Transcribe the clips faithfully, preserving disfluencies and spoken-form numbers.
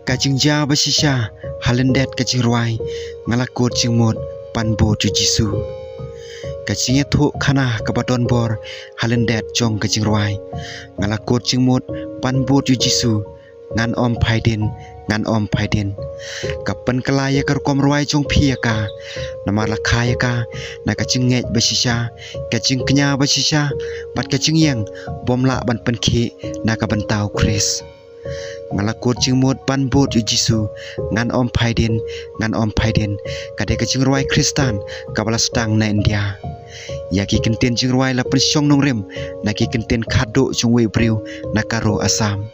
Ka jingjia ba shisha ha lyndet ka jingrwai, nga la kut jingmut ban bud ïa u Jisu. Ka jingïathuh khana kaba don bor ha lyndet jong ka jingrwai, nga la kut jingmut ban bud ïa u Jisu. Ngan ym phai dien, ngan ym phai dien. Ka pynkylla ïa ka rukom rwai jong phi ïa ka. Namar la kha ïa ka na ka jingngeit ba shisha, ka jingkñia ba shisha, bad ka jingïeng bym lah ban pynkhih na ka bynta u Khrist. Nga la kut jingmut ban bud ïa u Jisu. Ngan ym phai dien, ngan ym phai dien. Ka dei ka jingrwai Khristan kaba la sdang na India. Ïa ki kyntien jingrwai la pynshong nongrim na ki kyntien khadduh jong uwei u briew na Garo, Assam.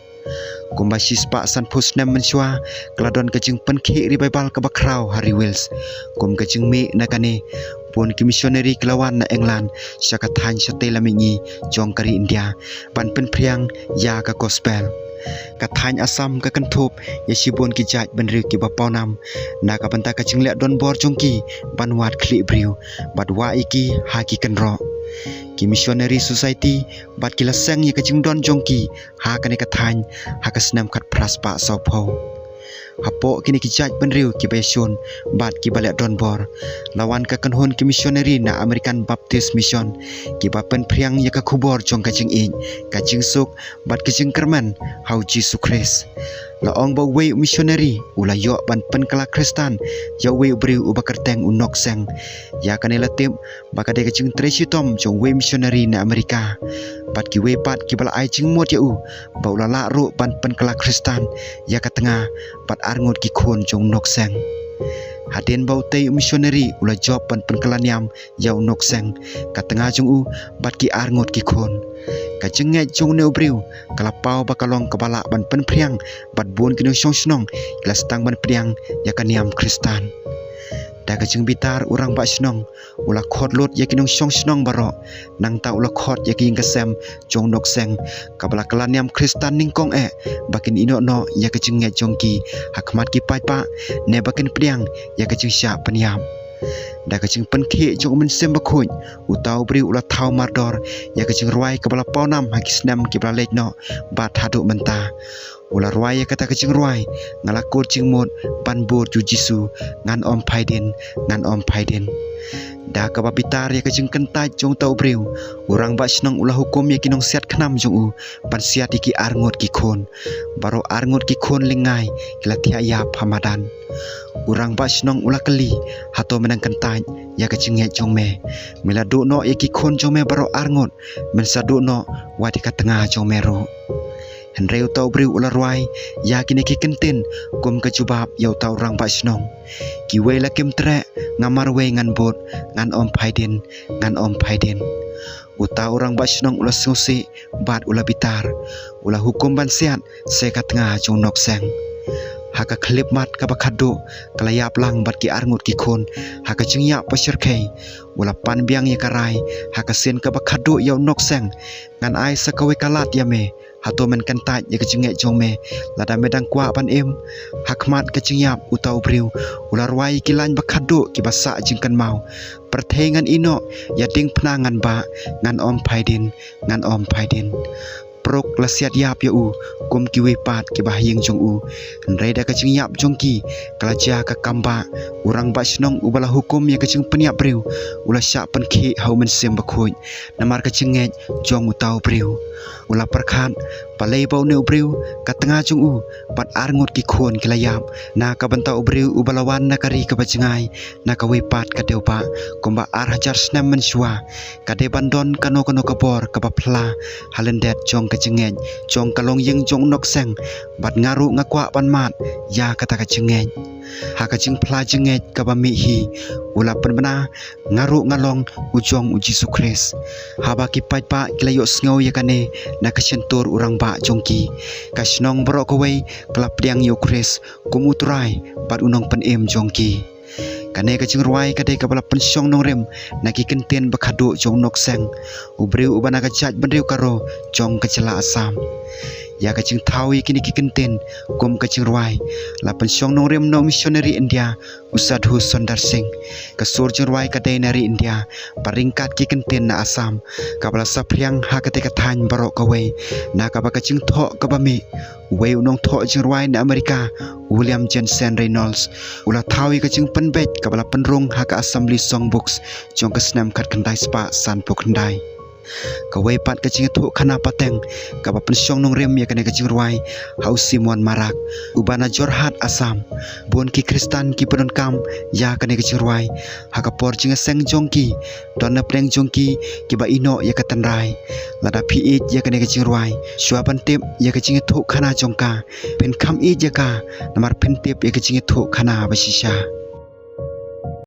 Kumba shispah sanphew snem mynshuwa, ka la don ka jingpynkhih revival kaba khraw ha ri Wales. Kum ka jingmih na kane, bun ki missionary ki la wan na England sha ka thaiñ shatei lam mihngi jong ka ri India ban pynphriang ïa ka gospel. Ka thaiñ Assam ka kynthup ïa shibun ki jaitbynriew kiba pawnam na ka bynta ka jingleh donbor jong ki ban wad khlieh briew bad wah ïa ki ha ki kynroh. Ki missionary society bad ki la seng ïa ka jingdon jong ki ha kane ka thaiñ ha ka snem khatphra spah sawphew. Hapoh kine ki jaitbynriew kiba ïashun bad kiba leh donbor, la wan ka kynhun ki missionary na American Baptist Mission, kiba pynphriang ïa ka khubor jong ka jingïeit, ka jingsuk bad ka jingkyrmen ha u Jisu Khrist. La ong ba uwei u missionary u la ïoh ban pynkylla Khristan ïa uwei u briew uba kyrteng u Nokseng. Ïa kane la tip ba ka dei ka jingtrei shitom jong uwei u missionary na Amerika bad kiwei pat kiba la ai jingmut ïa u, ba u la lah ruh ban pynkylla Khristan ïa ka tnga bad arngut ki khun jong u Nokseng. Hadien ba utei u missionary u la jop ban pynkylla niam ïa u Nokseng, ka tnga jong u bad ki arngut ki khun, ka jingngeit jong une u briew ka la paw ba ka long kaba lah ban pynphriang bad bun ki nongshong shnong ki la sdang ban pdiang ïa ka niam Khristan. Da ka jingbitar, u rangbah shnong u la khot lut ïa ki nongshong shnong baroh, nangta u la khot ïa ki ïing ki sem jong u Nokseng, kaba la kylla niam Khristan nyngkong eh, ba kin ïehnoh noh ïa ka jingngeit jong ki ha khmat ki paidbah, ne ba kin pdiang ïa ka jingshah pynïap. Da ka jingpynkhih jong u Mynsiem Bakhuid, uta u briew u la thaw mardor ïa ka jingrwai kaba la pawnam ha ki snem kiba la leit noh bad haduh mynta. U la rwai ïa kata ka jingrwai: Nga la kut jingmut ban bud ïa u Jisu, ngan ym phai dien, ngan ym phai dien. Da kaba bitar ïa ka jingkyntait jong uta u briew, u rangbah shnong u la hukum ïa ki nongsiat khnam jong u ban siat ïa ki arngut ki khun. Baroh arngut ki khun lyngngai ki la thiah ïap ha madan. U rangbah shnong u la kylli: Hato men dang kyntait ïa ka jingngeit jong me? Me la duh noh ïa ki khun jong me baroh arngut, men sa duh noh wat ïa ka tnga jong me ruh. Hynrei uta u briew u la rwai ïa kine ki kyntien kum ka jubab ïa uta u rangbah shnong: Kiwei la kim treh, nga marwei ngan bud, ngan ym phai dien, ngan ym phai dien. Uta u rangbah shnong u la sngewsih bad u la bitar. U la hukum ban siat sa ïa ka tnga jong u Nokseng. Ha ka khyllipmat kaba khatduh, ka la ïap lang bad ki arngut ki khun ha ka jingïap ba shyrkhei. U la pan biang ïa ka rai ha ka sien kaba khatduh ïa u Nokseng: Ngan ai sa kawei ka lad ïa me. Hato men kyntait ïa ka jingngeit jong me lada me dang kwah ban im? Ha khmat ka jingïap, uta u briew u la rwai ïa ki laiñ ba khatduh kiba sah jingkynmaw: Pyrthei ngan ïehnoh, ïa diengphna ngan bah, ngan ym phai dien, ngan ym phai dien. Pruk la siat ïap ïa u kum kiwei pat kiba ha ïing jong u. Hynrei da ka jingïap jong ki, ka la jia ka kam bah. U rangbah shnong uba la hukum ïa ka jingpynïap briew, u la shah pynkhih ha u Mynsiem Bakhuid namar ka jingngeit jong uta u briew. U la pyrkhat balei ba une u briew, ka tnga jong u bad arngut ki khun ki la ïap na ka bynta u briew uba la wan na ka ri kaba jngai, na kawei pat ka dewbah, kumba ar hajar snem mynshuwa. Ka dei ban don kano kano ka bor kaba phylla ha lyndet jong ka jingngeit jong ka longïing jong u Nokseng, bad nga ruh nga kwah ban mad ïa kata ka jingngeit. Ha ka jingphylla jingngeit kaba mih hi, u la pynbna: Nga ruh nga long u jong u Jisu Khrist. Haba ki paidbah ki la ïohsngew ïa kane na ka shyntur u rangbah jong ki, ka shnong baroh kawei ka la pdiang ïa u Khrist kum u Trai bad u Nongpynim jong ki. Kane ka jingrwai ka dei kaba la pynshong nongrim na ki kyntien ba khatduh jong u Nokseng, u briew uba na ka jaitbynriew Garo jong ka jylla Assam. Ïa ka jingthaw ïa kine ki kyntien kum ka jingrwai la pynshong nongrim na u missionary India u Sadhu Sundar Singh. Ka sur jingrwai ka dei na ri India ba ryngkat ki kyntien na Assam, kaba la saphriang ha katei ka thaiñ baroh kawei na kaba ka jingthoh kaba mih. Uwei u nongthoh jingrwai na Amerika, William Jensen Reynolds, u la thaw ïa ka jingpynbeit kaba la pynrung ha ka Assembly Songbooks jong ka snem khatkhyndai spah sanphew khyndai. Kawei pat ka jingïathuhkhana pateng kaba pynshong nongrim ïa kane ka jingrwai ha u Simon Marak, uba na Jorhat, Assam. Bun ki Khristan ki pyndonkam ïa kane ka jingrwai ha ka por jingïaseng jong ki. Don na pdeng jong ki kiba ïehnoh ïa ka tynrai. Lada phi ïeit ïa kane ka jingrwai, shuwa ban tip ïa ka jingïathuhkhana jong ka, phin kham ïeit ïa ka, namar phin tip ïa ka jingïathuhkhana ba shisha.